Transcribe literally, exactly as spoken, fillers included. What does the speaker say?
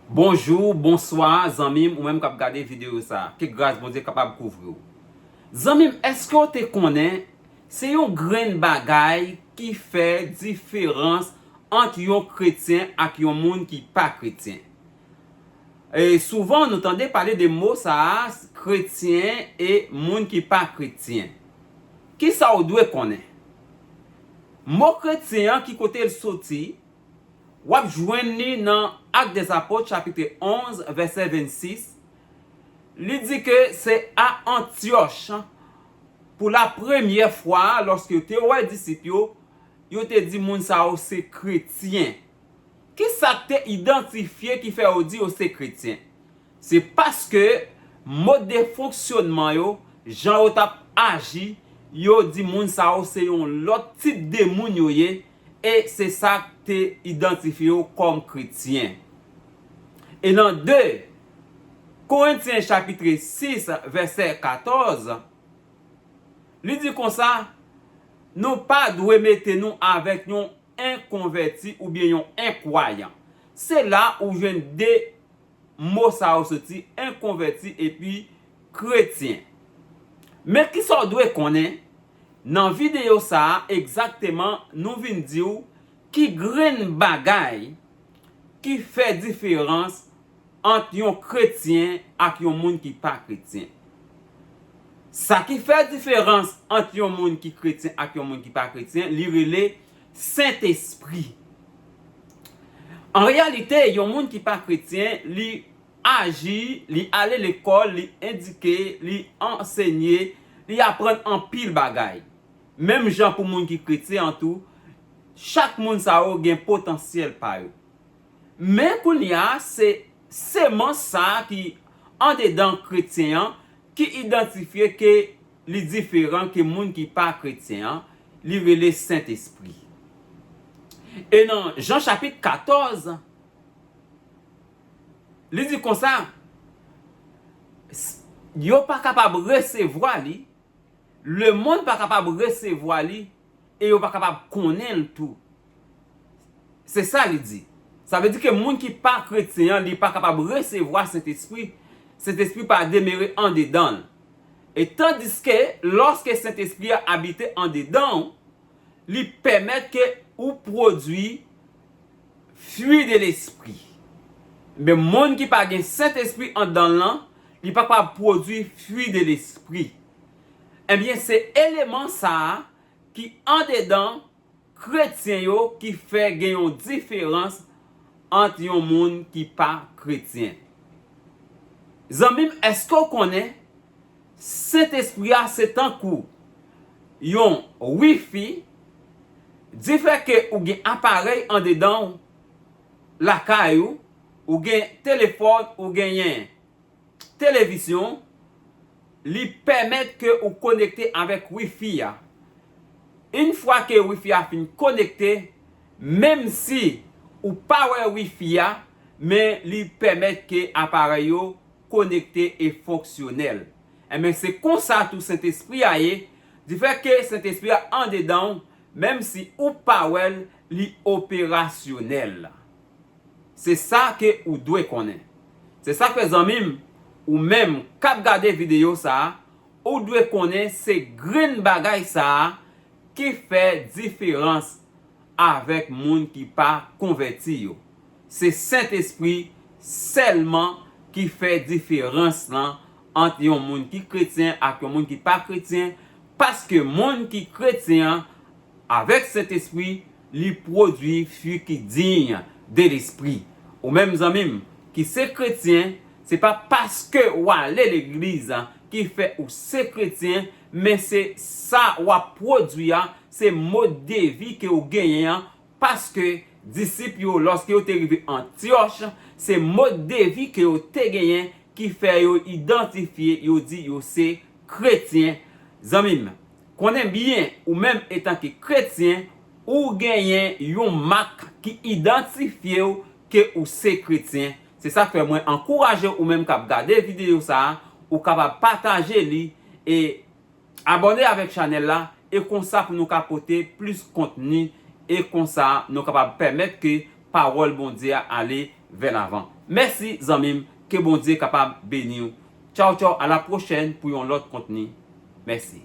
Bonjou, bonswa, zanmi m, ou menm k ap gade videyo sa a. Ke gras Bondye kapab kouvri w. Zanmi m, èske w te konnen se yon grenn bagay ki fè diferans ant yon kretyen ak yon moun ki pa kretyen? E souvan, nou tande pale de mo sa a, kretyen e moun ki pa kretyen. Kisa w dwe konnen? Mo kretyen an, ki kote l soti? W ap jwenn li nan Actes des Apôtres, chapitre onze, vèsè vennsis. Li di ke se a Antyòch, pou la premyè fwa, lòske yo te wè disip yo, yo te di moun sa yo se kretyen. Kisa k te idantifye ki fè yo di yo se kretyen? Se paske mòd de fonksyonman yo, jan yo t ap aji, yo di moun sa yo se yon lòt tip de moun yo ye, e se sa k te idantifye yo kòm kretyen. E nan de Korentyen chapitre sis, vèsè katòz, li di konsa, nou pa dwe mete nou avèk yon enkonvèti oubyen yon enkwayan. Se la ou jwenn de mo sa yo soti, enkonvèti epi kretyen. Men kisa w dwe konnen, nan videyo sa a egzakteman, nou vin di w ki grenn bagay ki fè diferans ant yon kretyen ak yon moun ki pa kretyen. Sa ki fè diferans ant yon moun ki kretyen ak yon moun ki pa kretyen, li rele Sentespri. An reyalite, yon moun ki pa kretyen, li aji, li ale lekòl, li edike, li ansenye, li aprann anpil bagay. Menm jan pou moun ki kretyen an tou, chak moun sa yo gen potansyèl pa yo. Men kounye a, se semans sa a ki andedan kretyen an ki idantifye ke li diferan ke moun ki pa kretyen an, li rele Sentespri. E nan Jan chapit katòz, li di konsa, s- yo pa kapab resevwa li, lemonn pa kapab resevwa li, e yo pa kapab konnen l tou. Se sa li di. Sa vle di ke moun ki pa kretyen an, li pa kapab resevwa Sentespri. Sentespri pa demere andedan l. E tandiske, lòske Sentespri a abite andedan w, li pèmèt ke ou pwodui fwi de lespri. Men moun ki pa gen Sentespri andan l lan, li pa kapab pwodui fwi de lespri. Ebyen, se eleman sa a ki andedan kretyen yo ki fè gen yon diferans ant yon moun ki pa kretyen. Zanmi m, èske w konnen Sentespri a se tankou yon wifi? Difè ke ou gen aparèy andedan w, lakay ou, ou gen telefòn, ou genyen televizyon, li pèmèt ke ou konekte avèk wifi a. Yon fwa ke wifi a fin konekte, menm si ou pa wè wifi a, men li pèmèt ke aparèy yo konekte e fonksyonèl. Enben, se konsa tou Sentespri a ye, difè ke Sentespri a andedan w, menm si ou pa wè l, li operasyonèl. Se sa ke ou dwe konnen. Se sa k fè, zanmi m, ou menm k ap gade videyo sa a, ou dwe konnen se grenn bagay sa a ki fè diferans avèk moun ki pa konvèti yo. Se Sentespri sèlman ki fè diferans lan ant yon moun ki kretyen ak yon moun ki pa kretyen, paske moun ki kretyen an, avèk Sentespri, li pwodui fwi ki diy de lespri. Ou menm, zanmi m, ki se kretyen, se pa paske w ale legliz ki fè ou se kretyen, men se sa w ap pwodui a, se mòd de vi ke w genyen an, paske disip yo, lòske yo te rive Antyòch, se mòd de vi ke yo te genyen ki fè yo idantifye, yo di yo se kretyen. Zanmi m, konnen byen, ou menm etanke kretyen, ou genyen yon mak ki idantifye w ke ou se kretyen. Se sa k fè mwen ankouraje ou menm k ap gade videyo sa a, ou kapab pataje li e abòne avèk chanèl la, e konsa pou nou ka pote plis kontni, e konsa nou kapab pèmèt ke pawòl Bondye a ale vè lavan. Mèsi zanmi m, ke Bondye kapab beni w. Tchaw tchaw, a la pwochèn pou yon lòt kontni. Mèsi.